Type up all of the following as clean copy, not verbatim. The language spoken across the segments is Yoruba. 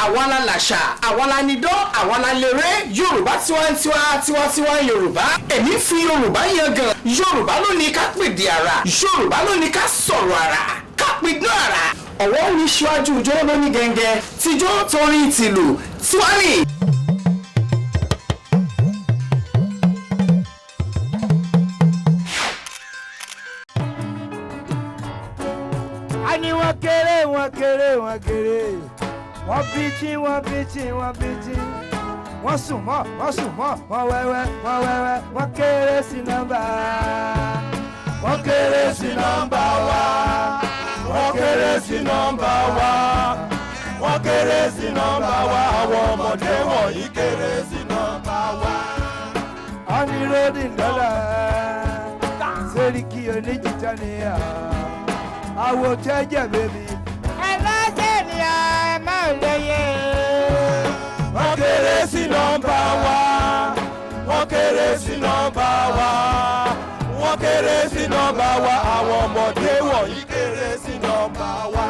Àwa la làṣà, àwa la nidán, àwa la léré. Yorùbá tiwantiwa, tiwantiwa Yorùbá. Èmi fi Yorùbá yangàn. Yorùbá ló ní ká pèdè àrà, Yorùbá ló ní ká sọ̀rọ̀ àrà, ká pidán àrà. Ọ̀wọ́ ní ṣíwájú ijó ló ní gẹ́ngẹ́, tijó torin tìlù tiwani. A ní wọ́n kéré, wọ́n kéré, wọ́n kéré, wọ́n bí tí, wọ́n bí tí, wọ́n bí tí, wọ́n sùn mọ́, wọ́n sùn mọ́, wọ́n wẹ́wẹ́, wọ́n wẹ́wẹ́, wọ́n kéré sí nọ́mbà. Wọ́n kéré sí nọ́mbà wa, wọ́n kéré sí nọ́mbà wa, wọ́n kéré sí nọ́mbà wa, àwọn ọmọdé wọ̀nyí kéré sí nọ́mbà wa. Wọ́n ní ròdì dọ́là, sẹ́ríkì oníjìtá ni àwọ̀ tẹ́jẹ̀ bèbí. Ẹ lọ́sẹ̀ ni ẹ máa lóye. Wọ́n kéré sí nọ́mbà wa, wọ́n kéré sí nọ́mbà wa, wọ́n kéré sí nọ́mbà wa, àwọn ọmọdé wọ̀nyí kéré sí nọ́mbà wa.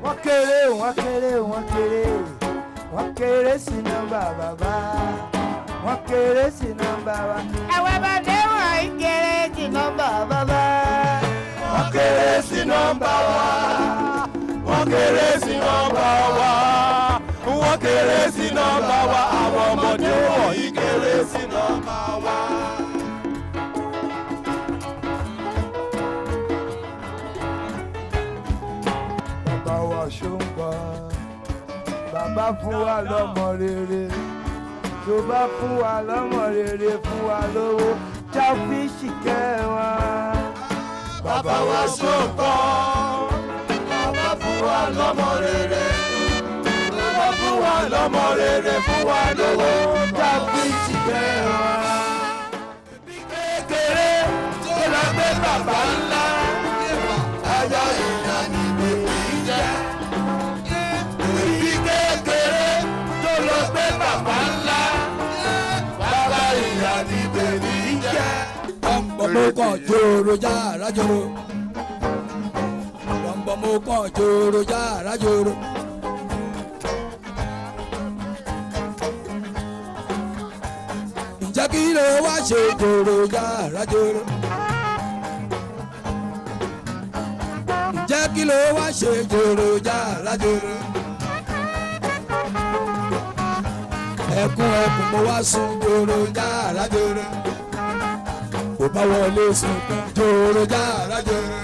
Wọ́n kéré, wọ́n kéré, wọ́n kéré, wọ́n kéré sí nọ́mbà bàbá, wọ́n kéré sí nọ́mbà wa. Àwọn ọmọdé wọ̀nyí kéré sí nọ́mbà bàbá. Wọ́n kéré sí nọ́mbà wa, wọ́n kéré sí nọ́mbà wa, wọ́n kéré sí nọ́mbà wa, àwọn ọmọdé wọ̀nyí kéré sí nọ́mbà wa. Bàbá wa ṣó ń bọ̀, bàbá fún wa lọ́mọ rere, tó bá fún wa lọ́mọ rere, fún wa lówó jáfíṣì kẹwọn. Bàbá wa ṣòǹkọ́, bàbá fún wa lọ́mọ rere, bàbá fún wa lọ́mọ rere, fún wa lówó Jáfíṣì kẹwọn. Bí kékeré tó lọ gbé bàbá ńlá, aya ìyá ni bèbí jẹ́. Bí kékeré tó lọ gbé bàbá ńlá, bàbá ìyá ni bèbí jẹ́. Bọ̀m̀bọ̀ mo kàn jòrò já rájòrò. Bọ̀m̀bọ̀ mo kàn jòrò já rájòrò. Ǹjẹ́ kí ló wá ṣe jòrò já rájòrò? Ǹjẹ́ kí ló wá ṣe jòrò já rájòrò? Ẹkún ẹkún mo wá sun jòrò já rájòrò, kò bá wọlé sunkún jòrò jára jòrò.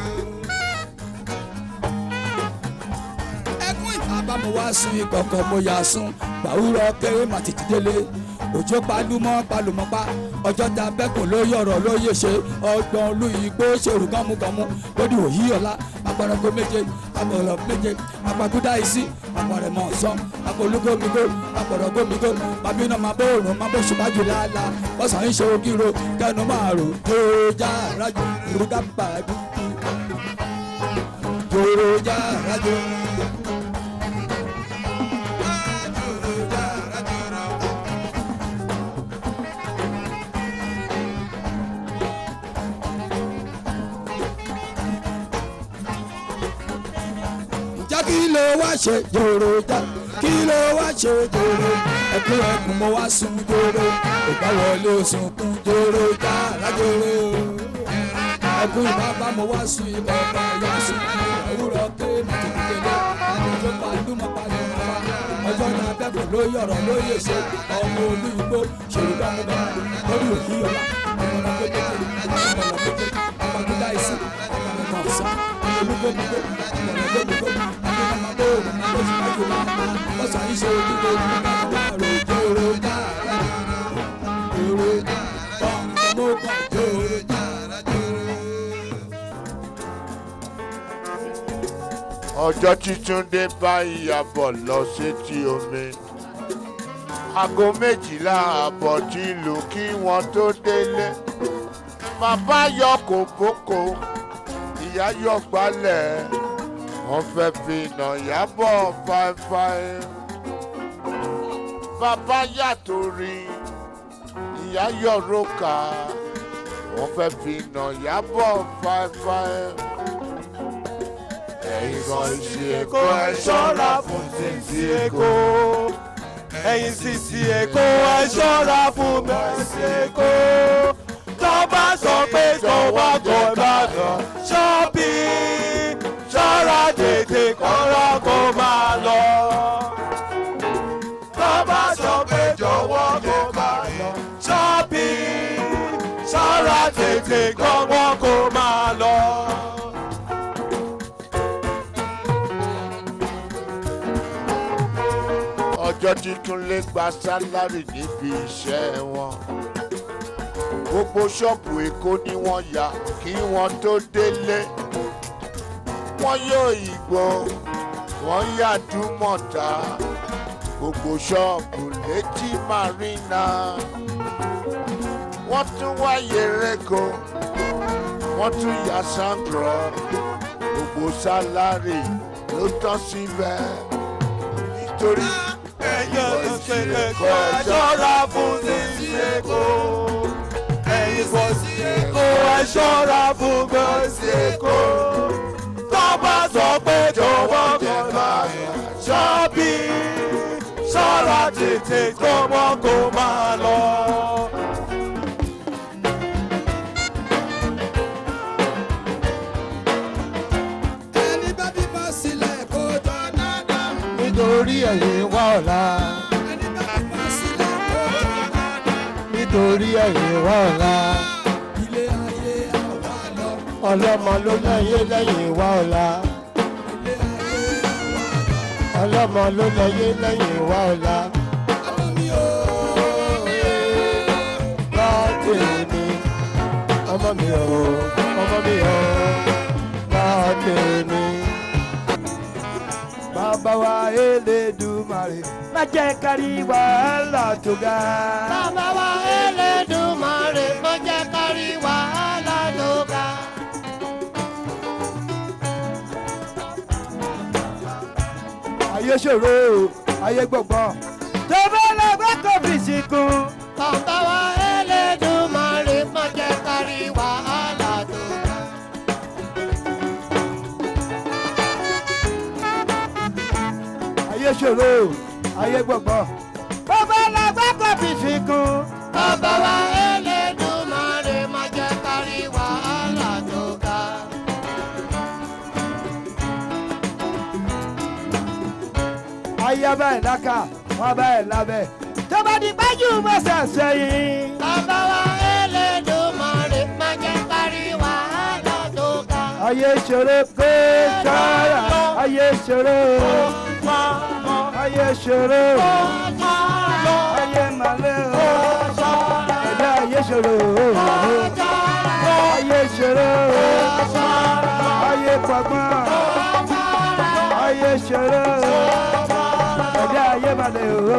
Ẹkún ìta bá mo wá sun ìkọ̀kọ̀ mo yà sun gbàwúrọ̀ kéré mà tètè délé, òjò palúmọ́ palùmọ́ pa ọjọ́ ta bẹ́kùn ló yọ̀rọ̀ ló yè ṣe ọgbọ̀n olú igbó ṣòro gánmugànmu lódì òyì ọ̀la agbọ̀nrànkó méje agbọ̀nràn méje apagúdá isí apọ̀rẹ̀mọ̀ ọ̀sán apolúgómigó apọ̀rọ̀gómigó pàmínà máa bó òrùn máa bó ṣùgbájú làálàá bọ́sàn ń ṣe ògìrò kẹnu máa rò tó já rájò rúgà bàbí jòrò já rájò. Ǹjẹ́ kí ló wá ṣe jòrò já, kí ló wá ṣe jòrò? Ẹkún ẹkún mo wá sun jòrò, ìgbà wọlé sunkún jòrò já rájòrò. Ẹkún ìbábá mo wá sun ibà ọba ya sun òwúrọ̀ ké màtìkìtìlẹ̀ ọjọ́ palúmọ̀ palúmọ̀ pa ọjọ́ náà bẹ́kùn ló yọ̀rọ̀ ló yè ṣe ọmọ olú igbó ṣòro gbàmúgbàmù lórí òkú yọ̀lá ọmọ náà méjèèjì ọmọ náà méjèèjì ọmọdé ìsìn ọmọ ọ̀sán olúgbòmígbò ọmọdégbòmígbò ọmọdégbòmígbò ọmọdégbòmígbò ṣe ojúgbò jòrò jára jòrò bọ̀mọ̀kàn jòrò jára jòrò. Ọjọ́ tí Túndé bá Ìyábọ̀ lọ sétí omi, aago 12:30 ti lù kí wọ́n tó délé. Bàbá yọ kòbókò, ìyá yọ gbálẹ̀, wọ́n fẹ́ fi nà Ìyábọ̀ fáifáì. Bàbá yàtọ̀ rí, ìyá yọ rókà, wọ́n fẹ́ fi nà Ìyábọ̀ fáifáì. Ẹ̀yin kan ṣe Èkó ẹ ṣọ́ra fún títí Èkó. Ẹ̀yin sisi Èkó ẹ ṣọ́ra fún mẹ́sì Èkó. Tó bá sọ pé tọwọ́ kò Ìbàdàn ṣọ́ọ̀bì ṣọ́ra tètè kọ́ra kó máa lọ. Tó bá sọ pé jọ̀wọ́ kó máa lọ ṣọ́ọ̀bì ṣọ́ra tètè kọ́wọ́ kó máa lọ. Ọjọ́ tí Túnlé gba sálárì níbi iṣẹ́ wọn, gbogbo ṣọ́ọ̀bù Èkó ni wọ́n yà kí wọ́n tó délé. Wọ́n yóò ìgbò, wọ́n yà Dúmọ̀tà, gbogbo ṣọ́ọ̀bù létí Marina. Wọ́n tún wá Yẹrẹ́kọ, wọ́n tún yà Sangro, gbogbo sálárì ló tán síbẹ̀ nítorí Ẹ̀yin ọ̀sẹ̀ Èkó ẹ ṣọ́ra fún títí Èkó. Ẹ̀yin bọ̀sí Èkó ẹ ṣọ́ra fún bọ̀sí Èkó. Tó bá sọ pé jọ̀wọ́ kò máa ṣọ́bí ṣọ́ra tètè kọ́mọ́ kó máa lọ. Ẹni bá bímọ sílẹ̀ kó tọ́ dáadáa. Nítorí ẹ̀yìn wá ọ̀la. Ẹni bá bímọ sílẹ̀ kó tọ́ dáadáa. Nítorí ẹ̀yìn wá ọ̀la. Ilé ayé àwa lọ. Ọlọ́mọ ló lẹ́yìn lẹ́yìn wá ọ̀la. Ilé ayé àwa lọ. Ọlọ́mọ ló lẹ́yìn lẹ́yìn wá ọ̀la. Ọmọ mi ò. Bá tèmi, ọmọ mi ò, ọmọ mi ò, bá tèmi. Bàbá wa Elédùmarè, má jẹ́ ká rí wàhálà tó ga. Bàbá wa Elédùmarè má jẹ́ ká rí wàhálà tó ga. Ayé ṣòro o, ayé gbọ̀ngbọ̀n. Tó bá lọ gbọ́ kò fi síkún. Bàbá wa Elédùmarè má jẹ́ ká rí wàhálà tó ga. Ayé ṣòro o, ayé gbọ̀ngbọ̀n. Tó bá lọ gbọ́ kò fi síkún. Bàbá wa Elédùmarè má jẹ́ ká rí wàhálà tó ga. Ayé bá ẹ̀ lákà, wọ́n bá ẹ̀ lábẹ́. Tó bá di gbájú mọ́sẹ̀ sẹ́yìn. Bàbá wa Elédùmarè má jẹ́ ká rí wàhálà tó ga. Ayé ṣòro kó sára, ayé ṣòro, ayé ṣòro, ayé màlẹ́ o, ẹ̀dá ayé ṣòro, ayé ṣòro, ayé pọ̀gbọ́n, ayé ṣòro, ẹ̀dá ayé màlẹ́ o.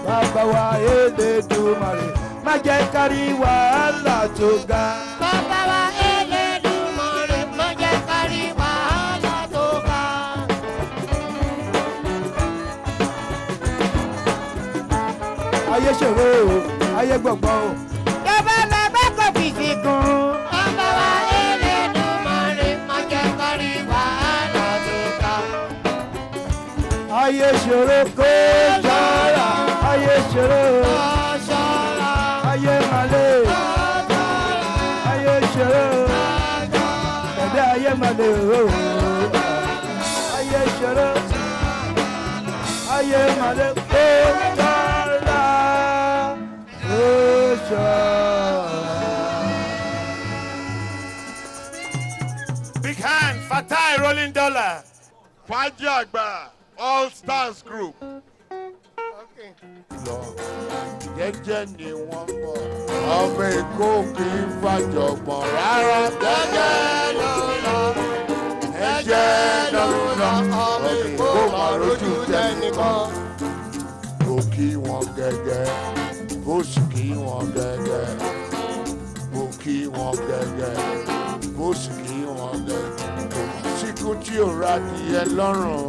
Bàbá wa Elédùmarè, má jẹ́ ká rí wàhálà tó ga. Bàbá wa Elédùmarè má jẹ́ ká rí wàhálà tó ga. Ayé ṣòro o, ayé gbọ̀ngbọ̀n o. Tó bá lọ bá kò fi síkún. Bàbá wa Elédùmarè má jẹ́ ká rí wàhálà tó ga. Ayé ṣòro kó sára, ayé ṣòro, ayé màlẹ́, ayé ṣòro, ẹ̀dá ayé màlẹ́ o. Ayé ṣòro, ayé màlẹ́ kó sára, kó sára. Big hand, Fatai Rolling Dollar. Fàájì Àgbà All Stars Group. Lọ jẹ́jẹ́ ni wọ́n bọ̀. Ọmọ Èkó kì í fàjọ̀gbọ̀n rárá. Jẹ́jẹ́ ló ń lọ. Jẹ́jẹ́ ló ń lọ. Ọmọ Èkó mà rójú tẹnìkan. Kò kí wọn gẹ́gẹ́, kò sì kí wọn gẹ́gẹ́. Kò kí wọn gẹ́gẹ́, kò sì kí wọn gẹ́gẹ́. Kò má síkú tí ò ra adìyẹ lọ́rùn.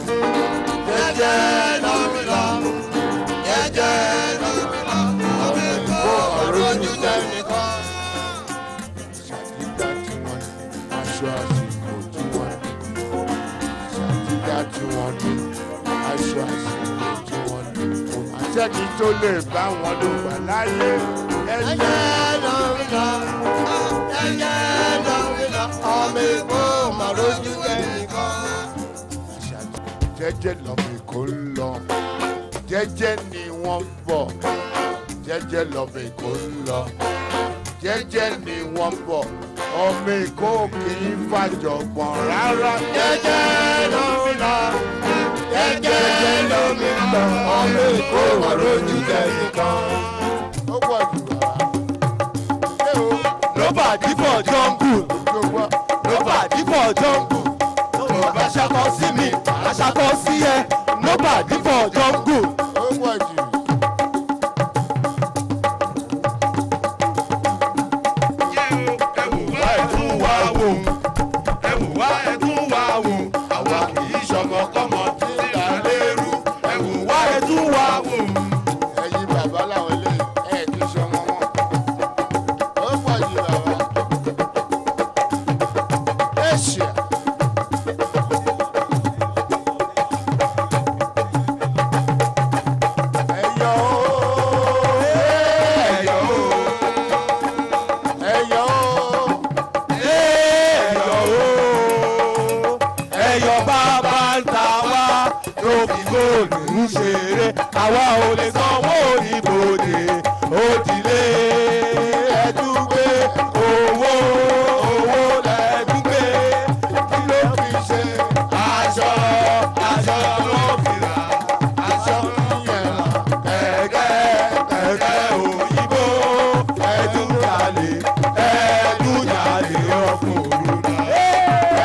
Jẹ́jẹ́ ló ń lọ. Jẹ́jẹ́ ló ń lọ. Ọmọ Èkó mà rójú tẹnìkan. Ṣàtìgbà tí wọ́n ní aṣọ àsìkò tí wọ́n ní. Ṣàtìgbà tí wọ́n ní aṣọ àsìkò tí wọ́n ní. Kò má sẹ́ni tó lè bá wọn lò wà láyé. Ẹ̀jẹ̀ ló ń lọ. Jẹ́jẹ́ ló ń lọ. Ọmọ Èkó mà rójú tẹnìkan. Jẹ́jẹ́ lọ́mọ Èkó ń lọ. Jẹ́jẹ́ ni wọ́n ń bọ̀. Jẹ́jẹ́ lọ́mọ Èkó ń lọ. Jẹ́jẹ́ ni wọ́n ń bọ̀. Ọmọ Èkó kì í fàjọ̀gbọ̀n rárá. Jẹ́jẹ́ ló ń lọ. Jẹ́jẹ́ ló ń lọ. Ọmọ Èkó mà rójú tẹnìkan. Ó pọ̀ jù wá. Ṣé o Nobody for jungle. tó gbọ́? Nobody for jungle. Tó bá ṣakọ sí mi, màá ṣakọ sí ẹ. Nobody for jungle. Ó pọ̀ jù. Ẹ wò wá ẹ tún wá wò. Ẹ wò wá ẹ tún wá wò. Àwa kì í ṣọmọkọ́mọ tí à ń lérú. Ẹ wò wá ẹ tún wá wò. Ẹ̀yin bàbá làwọn eléyìí ẹ̀ kì í ṣọmọ wọn. Ó pọ̀ jù bàbá. Asia. Ẹyọ ooo, Ẹyọ o, ẹyọ ooo, ẹyọ o. Ẹyọ bàbá ń ta wá ló fi góòlù ń ṣeré. Àwa ò lè sanwó ìbòdè òdìlé ẹ̀dúgbé owó owó lẹ́dúgbé kí ló fi ṣe aṣọ aṣọ ló fi rà aṣọ yẹn? kẹ̀kẹ́ kẹ̀kẹ́ òyìnbó ẹ̀dúnjalè ẹ̀dúnjalè ọkùnrin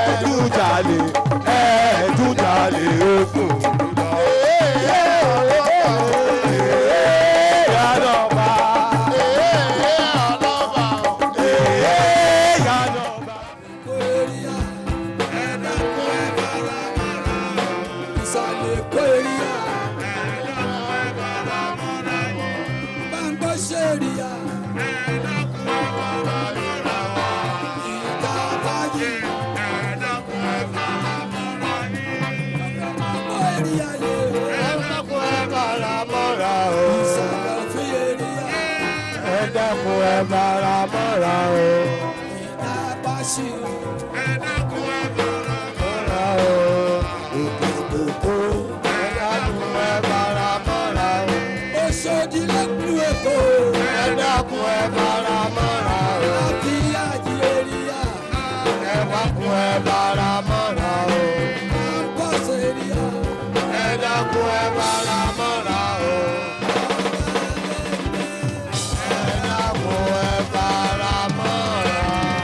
ẹ̀dúnjalè ẹ̀dúnjalè ọkùnrin lọ. Yàdọ̀bà Ee ọlọ́ba o. yàdọ̀bà. Kóríà ẹ̀dàkùn ẹ̀ bára mọ́ra. Ìsàlẹ̀ kóríà ẹ̀dàkùn ẹ̀ bára mọ́ra. Báńkọ́ ṣèríà ẹ̀dàkùn ẹ̀ bára mọ́ra. Ìta báyìí ẹ̀dàkùn ẹ̀ bára mọ́ra. Kóríà yẹ Ẹ dákun ẹ bára mọ́ra o. ìsàlẹ̀ òfin èrìà Ẹ dákun ẹ bára mọ́ra o. ìta báṣì Ẹ̀dàkùn ẹ̀ bára Mọ́ra o. òkè kòkó. Ẹ dákun ẹ bára mọ́ra o. Oṣòdì lẹ́kùn Èkó. Ẹ dákun ẹ bára mọ́ra o. Àbíyájí èrìà. Ẹ dákun ẹ bára mọ́ra o. Báńkọ́ ṣèríà. Ẹ dákun ẹ bára mọ́ra o. Ẹ dákun ẹ bára mọ́ra o.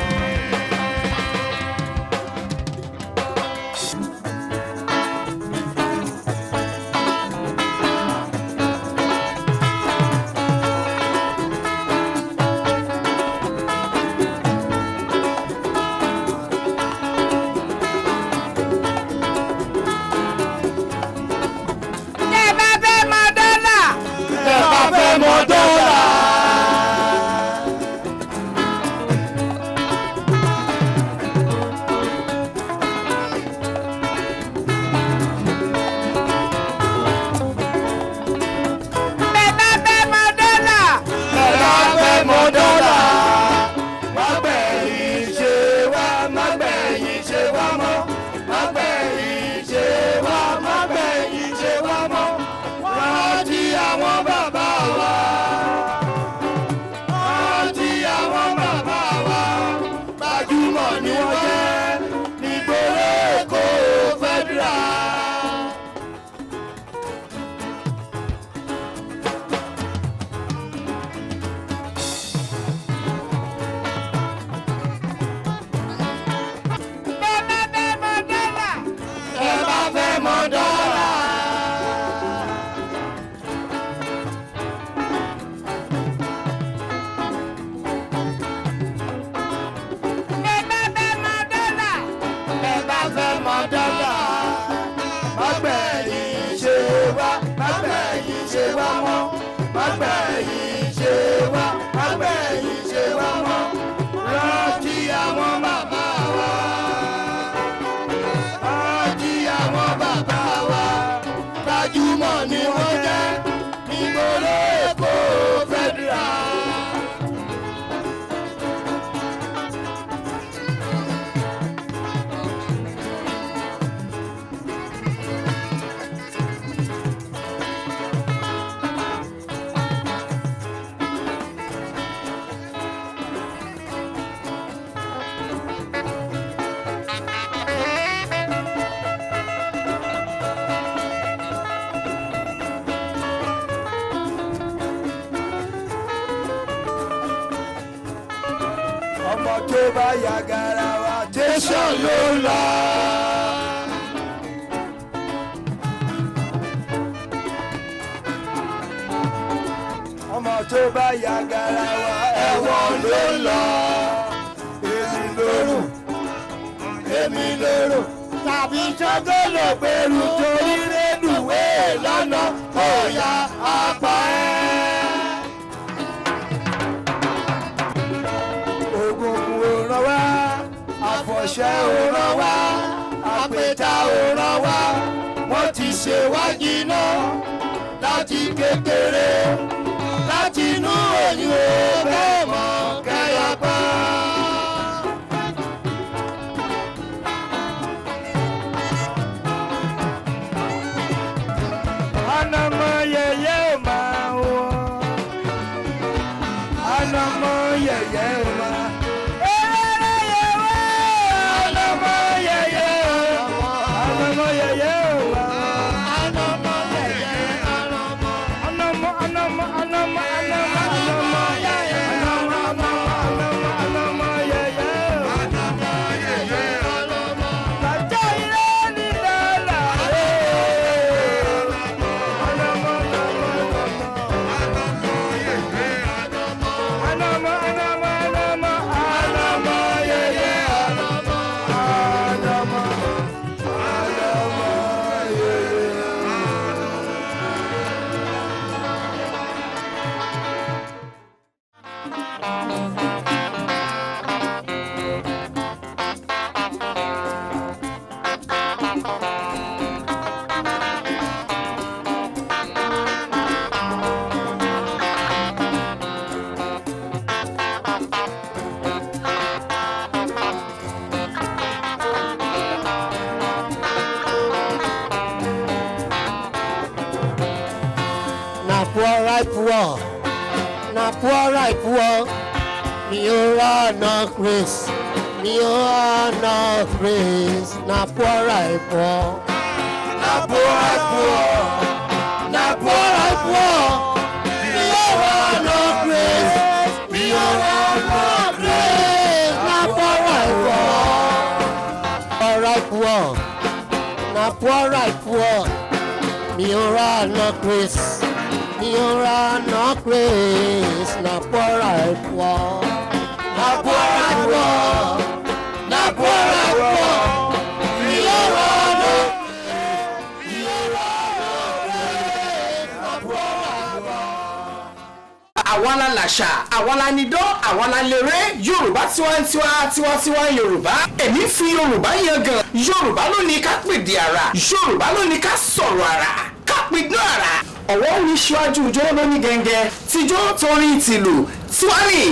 tó bá ya garawa tẹ̀sán ló ń lọ. Ọmọ tó bá ya garawa ẹ̀wọ̀n ló ń lọ. Èmi lóró, èmi lóró, tàbí Ṣàngó ló gbèrú torí rélùwé lọ́nà kóyà apá ẹ̀. Ògùnkùn ò ràn wá, àfọ̀ṣẹ ò ràn wá, àpèta ò ràn wá, wọ́n ti ṣe wá jiná láti kékeré, láti inú oyún ó bẹ́ẹ̀ mọ̀ kẹ́yà pa. Anamọ yẹyẹ ò máa wọ. Anamọ yẹyẹ ò máa. Eré yẹwé. Anamọ yẹyẹ ò. Anamọ yẹyẹ ò máa. Anamọ yẹyẹ anamọ. Anamọ anamọ anamọ anamọ anamọ yẹyẹ. Anamọ anamọ anamọ yẹyẹ ò. Anamọ yẹyẹ anamọ. Bàjẹ́ ilé ní lọ́la. Anamọ anamọ anamọ. Anamọ anamọ anamọ yẹyẹ anamọ anamọ anamọ yẹyẹ. Na poor I poor, na poor I poor. Mi ò rọ̀nà grace, mi ò rọ̀nà grace. Na poor I poor, na poor I poor, na poor I poor. Mi ò rọ̀nà grace, mi ò rọ̀nà grace. Na poor I poor, poor I poor, na poor I poor. Mi ò rọ̀nà grace. Mi ò rọ̀nà grace. Na poor I poor. Na poor I poor. Na poor I poor. Mi ò rọ̀nà. Mi ò rọ̀nà grace. Na poor I poor. Àwa la làṣà, àwa la nidán, àwa la léré. Yorùbá tiwantiwa, tiwantiwa Yorùbá. Èmi fi Yorùbá yangàn. Yorùbá ló ní ká pèdè àrà, Yorùbá ló ní ká sọ̀rọ̀ àrà, ká pidán àrà. Ọ̀wọ́ ń ṣíwájú ijó lóní gẹ́ngẹ́, tijó torin tìlù tiwani.